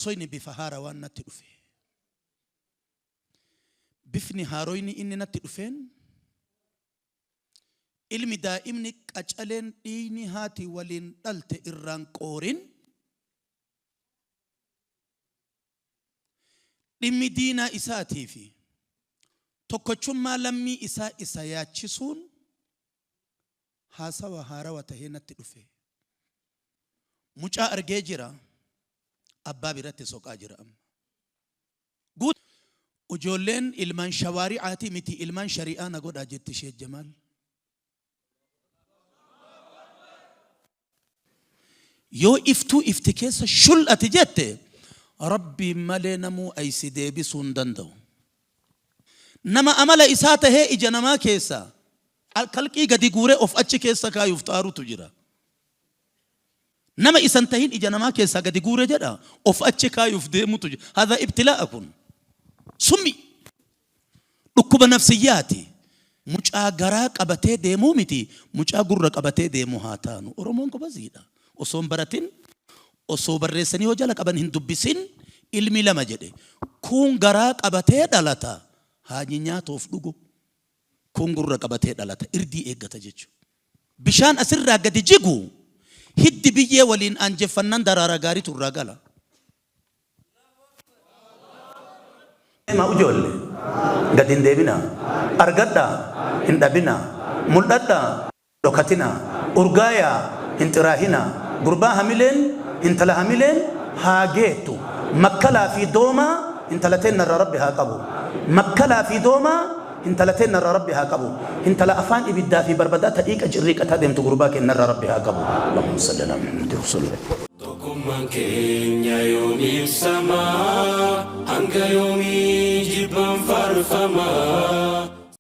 Soyni bifa haarawaan natti dhufe. Bifni haaroyni inni natti dhufeen ilmi daa'imni qacaleen dhiiyni haati waliin dhalte irraan qoorin dhimmi diinaa isaatii fi tokkochummaa lammii isaa isa yaachisuun haasawa haarawa tahee natti dhufe. Mucaa argee jira, abbaa biratti soqaa jira amma. Guut Ujoolleen ilmaan shawaari'aatii miti ilmaan shari'aa na godhaa jetti Sheek Jamaal. Yoo iftuu ifti keessa shul ati jette Rabbiin malee namuu aysi deebisuu hin danda'u. Nama amala isaa tahee ija namaa keessa kalqii gadi guuree of achi keessa kaayuuf xaarutu jira. Nama isan tahin ija namaa keessaa gadi guure jedha of achi kaayuuf deemutu jira. Hadha ibtilaa'a kun. Summi. Dhukkuba nafsiyyaati. Mucaa garaa qabatee deemuu miti mucaa gurra qabatee deemu haa taanu. Oromoon gobaziidha. Osoo hin baratin osoo barreessanii yoo jala qaban hin dubbisin ilmi lama jedhe. Kuun garaa qabatee dhalata haa nyaatuuf dhugu. Kuun gurra qabatee dhalata irdii eeggata jechuudha. Bishaan asirraa gadi jigu hiddi biyyee waliin aanjeffannaan daraaraa gaariitu irraa gala. Deemaa ujoolle, gad hin deebinaa. Argadhaa, hin dhabinaa. Muldhadhaa, hin dhokatinaa. Urgaayaa, hin xiraahinaa. Gurbaa hamileen, intala hamileen haa geettu. Makkalaa fi doomaa intala teennarraa Rabbi haa qabu. Makkalaa fi doomaa Hintala teennarraa Rabbi haa qabu. Hintala afaan ibiddaa fi barbadaa ta dhiiqa cirriiqataa deemtu gurbaa keennarraa Rabbi haa qabu. Allahumma salli alaa Muhammad wa sallim. Tokkummaan keenya yoom ibsama? Hanga yoomii jibbaan faarfama?